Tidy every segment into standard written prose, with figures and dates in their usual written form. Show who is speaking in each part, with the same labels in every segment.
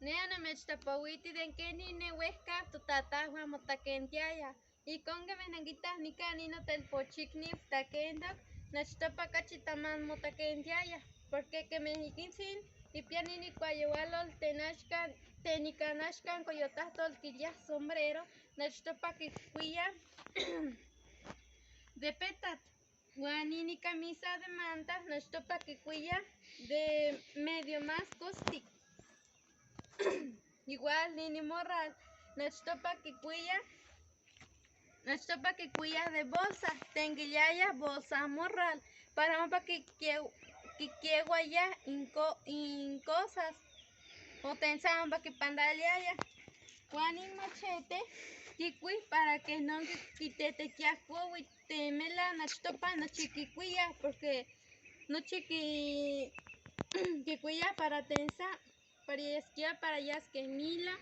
Speaker 1: Nea namechtlapowiti den kenin ne huejca totatahua motaquentiaya. Ijcon quemeh nanquitah nica nin notelpochicniu tlaquentoc, achtopa cachi taman motaquentiaya, porque quemeh iquintzin quipiya nin icuayoualol ten axcan, ten ican axcan coyotahtol quilya sombrero, achtopa quicuiya de petatl. Huan nin icamisa de manta achtopa quicuiya de medio más costic. Igual nin imorral achtopa quicuiya, achtopa quicuiya de bolsa, tenquiliaya bolsa morral, para ompa quiquiehuaya in cosas, o ten san ompa quipantaliaya. Huan in machete quicui para que no quitetequia cuahuitl temela achtopa nochi quicuiya porque nochi quicuiya para tensa, para yasquia para yasque mila.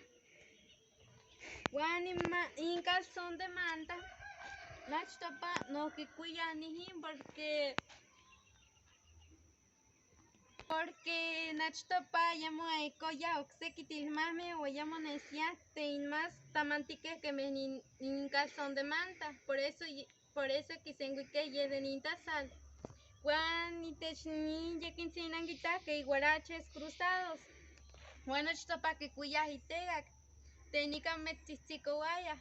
Speaker 1: Huan in calzón de manta achtopa no quicuiya nijin porque achtopa ayamo ecoya oksequi tilmahme o ayamo nesia ten más tamantique quemeh nin calzón de manta, por eso quisencuique ye de nin tasal. Huan itech nin yequintzin nanquitahque iguaraches cruzados. Huan achtopa quicuiyaj itecac ten ica metztzitzicohuaya.